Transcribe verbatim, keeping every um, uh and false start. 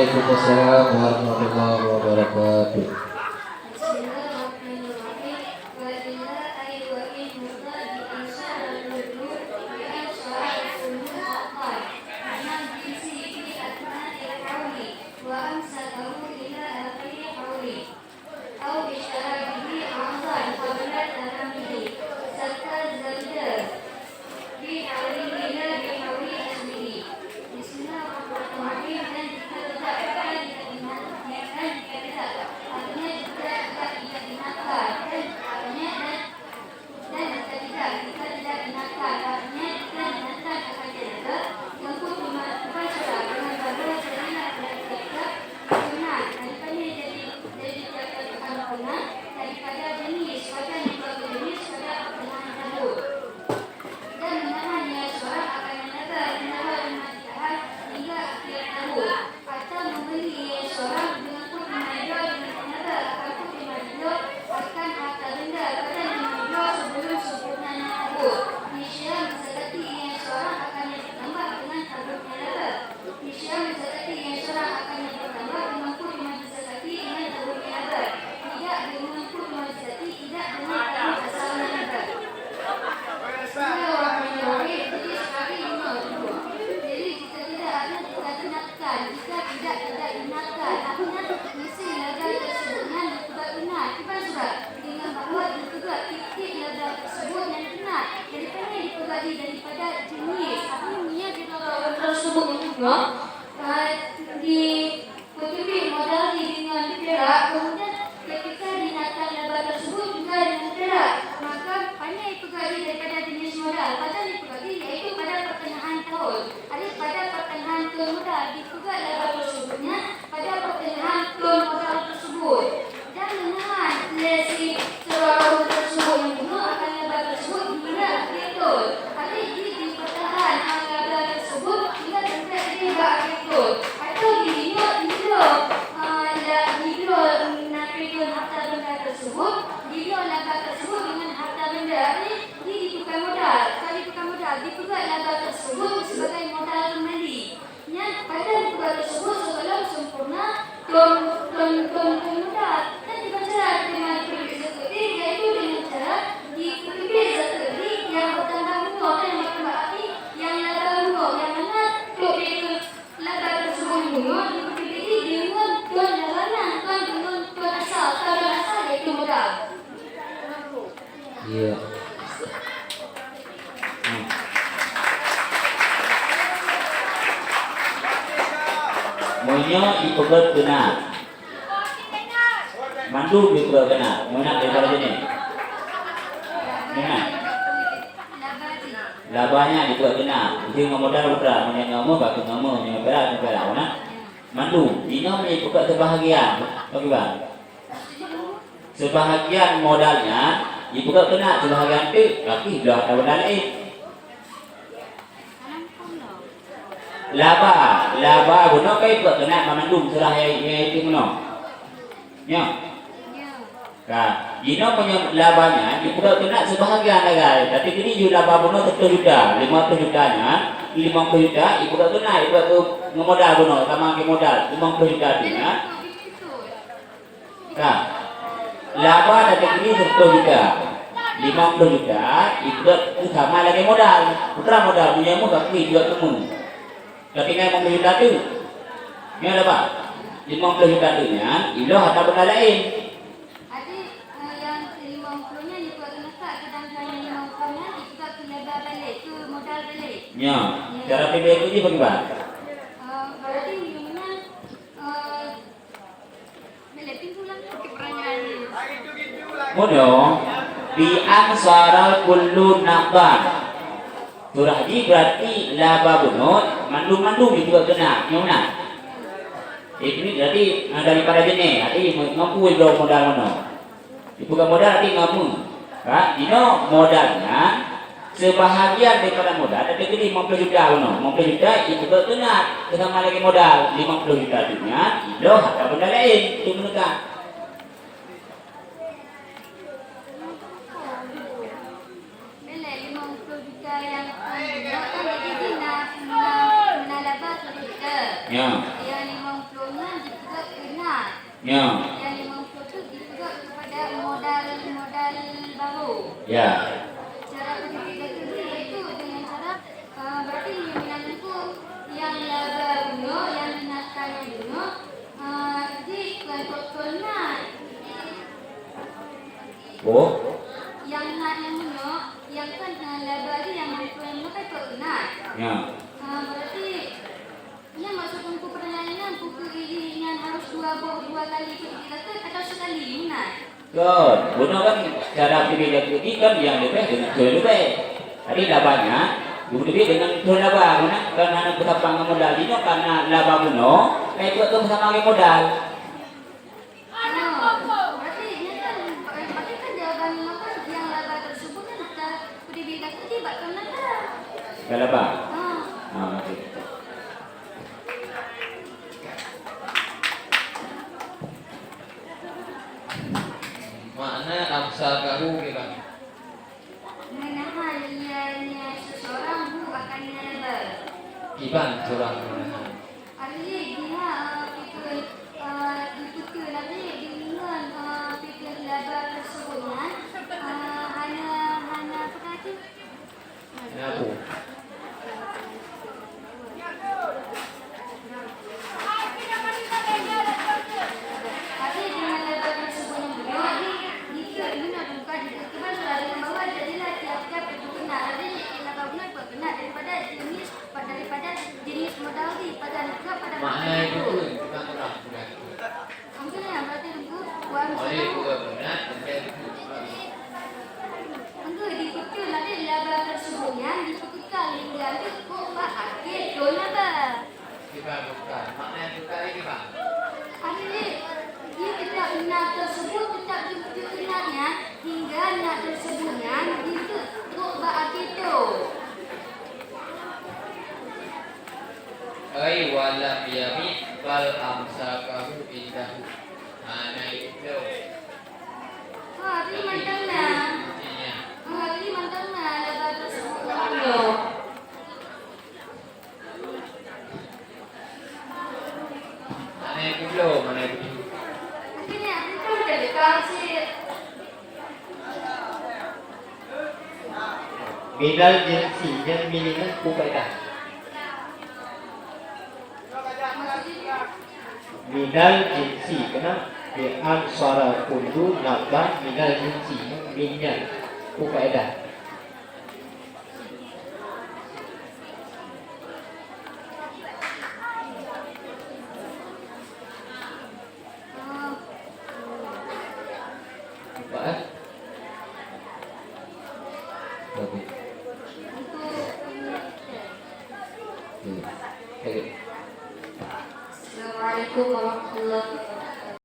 Waalaikumsalam warahmatullahi wabarakatuh. بسم الله الرحمن الرحيم. وإلا أي وإن مضاف أشار الوجوب بأن شرع كل أقوال من جنسه في أثناء الحول وأمسكه إلى آخر الحول أو اشترى به عرضا قبل تمامه سكت زمدر بحوله لا بحول أصله. بسم الله الرحمن الرحيم. Dan jika tidak, maka tidak dimakan, dan jika tidak, artinya jika tidak, tidak dimakan, dan artinya dan Dan jika tidak, jika tidak dimakan, artinya jika dimakan akan cenaka, teungku teuma-, teumpat syedara dengan bahwa syedara adalah tiap-tiap makanan, daripada jadi, jadi tiap-tiap makanan, daripada jenis, pada niku jenis, pada pertengahan tahun. Dan menahan ia seorang akan yang laba, menahan lima ditahan hingga akhir tahun. Atau membeli ia seorang dengan putih maidor dengan tenaga akan putih maidor akan harta benda pada lima dua sebelum sempurnanya tahun. Niscaya menzakati ia seorang akan yang bertambah dengan tahunnya laba. Niscaya menzakati ia seorang akan yang bertambah dengan putih maidor zakati dengan tahunnya laba. Tidak dengan putih maidor zakati, tidak dengan tahun asalnya laba. Bismillahirrahmanirrahim. Jadi, sekali lima dua. Jadi, jika tidak ada, jika dimakan, jika tidak, tidak dimakan, artinya isi laba tersebut nyan dipeugah teunak. Kiban sabab? Dengan bahwa dipeugah tieb-tieb laba tersebut nyan teunak. Jadi, pane dipeugah di daripada jenis. Artinya, meunyoe di dalam tersebut nyan juga, eh, di Peuteubiet modal di deungon pirak, kemudian ketika dinaikkan laba tersebut juga dengan pirak, maka pane dipeugah daripada jenis modal, pada dipeugah yaitu pada pertengahan tahun. Jadi pada pertengahan tahun modal dipeugah laba tersebutnya pada pertengahan tahun modal tersebut. Dan meunan lé si seurah tersebut nyang bunoe akan laba tersebut hingga akhé thon. Até jih jipeutahan laba tersebut hingga sampai di bak akhé thon. Atau di nyoe, di nyoe, ah, la-, di nyoe, na peugah harta benda tersebut, di nyoe laba tersebut dengan harta benda. Até jih dipeugah modal. Ka dipeugah modal, dipeugah laba tersebut sebagai modal kembali. Nyan pada buku tersebut sebelum sempurna thon, thon, thon, thon muda. Dan dibaca dengan penerbit zakeuti, yaitu dengan cara dipenerbit zakeuti yang bertambah bunga dan yang bertambah api yang laba bunga, yang mana untuk itu laba tersebut bunga dipenerbit dengan thon labanan, bukan dengan thon asal. Thon asal yaitu modal. Iya. Hmm. Meunyoe dipeugöt keunak, mandum dipeugöt keunak, meunak daripada jeunèh. Meunak. Laba nyan dipeugöt keunak, jeuet ngon modal putra, meunyoe ngon meu, bak ngon meu, ngon perak, ngon perak, meunak. Mandum, inoe meunyoe dipeugöt seubahagian, bagaimana? Seubahagian modal nyan jipeugöt keunak, seubahagian teuk, tapi bloe ata benda laén. Laba, laba bunoe ka jipeugöt keunak banmandum, seurah nyang, nyang itu bunoe. Nyoe. Ka, jinoe meunyoe laba nyan jipeugöt keunak seubahagian lagèe, tapi keuneuk jih laba bunoe seratus juta, lima ratus juta nyan, lima puluh juta jipeugöt keunak, jipeugöt keu ngon modal bunoe, sama keu modal, lima puluh juta tu nyan. Ka. Laba teukeudi seratus juta. Lima puluh juta, ibrot tu sama lagèe modal. Putra modal, meunyoe meu, tapi ibrot teumu. Tapi ngai lima puluh juta tu. Nyoe laba. Lima puluh juta tu nyan, ibloe ata benda laén. Adik, eh, yang lima puluh nyan ibrot keuneuk, sedangkan yang lima puluh nyan ibrot keu laba balek, keu modal balek. Nyoe, cara peureulèe jih bagaimana? Eh, berarti meunyoe meunan, eh, Bunoe, bi an sara kullu naqdan. Surah jih berarti laba bunoe, mandum-mandum jipeugöt keunak, nyoe na. Jadi, berarti, ah, daripada jeunèh, jadi, mampu bloe modal bunoe. Jipeugöt modal, tapi mampu. Ka, jinoe modal nyan, seubahagian daripada modal, tapi jadi lima puluh juta bunoe. Lima puluh juta jipeugöt keunak, sama lagèe modal. Lima puluh juta tu nyan, ibloe ata benda laén, tu meuneuka. Bila lima puluh juta yang, yang kan jadi na, na, na laba seratus juta. Ya. Yang lima puluh nya Ya. Cara peuteubiet gaki yaitu dengan cara, eh, berarti meunyoe meunan teungku nyang laba bunoe, nyang binatang nyan bunoe, eh, di kon pot kon nai. Oh. Nyang nai nyang bunoe, nyang kan, eh, laba di nyang bunoe, nyang bunoe kan pot nai. Ya. Eh, berarti Nyan maksud teungku pertanyaan nyan, peue keuh jih nyan harus dua boh dua kali peuteubiet gaki atau sekali meunan? Kon, bunoe kan cara peuteubiet gaki kan nyang leubeh deungon thon leubeh. Jadi laba nyan, geupeuteubiet deungon thon laba, meunan kan hana beusama ngon modal. Jinoe karena laba bunoe, ka ikot thon beusama ngon modal. Oh, berarti nyan kan, berarti kan jawaban nyoe kan nyang laba tersebut kan ka peuteubiet gaki bak thon laba. Ka laba? Ah. Ah, oke. Makna amsakahu kiban? Menahan ianya seseorang hu akan laba. Kiban seurang menahan? Artinya dia, eh, pikir, eh, dipikir lagi dengan, eh, pikir laba tersebut nyan, eh, hana, hana apa kata? Kenapa? Tapi dengan laba tersebut nyang bunoe, jika guna buka di keutiban surat dengan bahwa jadilah tiap-tiap itu benar, artinya laba bunoe pun benar daripada jenis, daripada jenis modal di pada negara pada Makna itu, bukan orang, bukan. Mungkin ya, berarti teungku, wan Oleh sudah. Bukan benar, bukan. Teungku, dipeuteubiet laba tersebut nyan dipeuteubiet lingga teungku bak akhé thon laba. Kiban bukan. Makna bukan lagi, Bang. Artinya, dia tetap na tersebut tetap dipeuteubiet nyan, hingga na tersebut nyan diteuk bak akhé thon. Ai walam yabit bal amsakahu indahu. Hana ibloe. Ha, tapi mantong na. Intinya. Ha, tapi mantong na laba tersebut ngon ibloe. Mana yang kedua? Mana yang kedua? Mungkin ya, mungkin ada dekat sih. Minal jinsi, nyan min nyan peue faedah? Minal jinsi, keunan bi ansara kullu nabban minal jinsi, nyan min nyan peue faedah? Nampak, eh? Bagus. Oke. Oke. Assalamualaikum warahmatullahi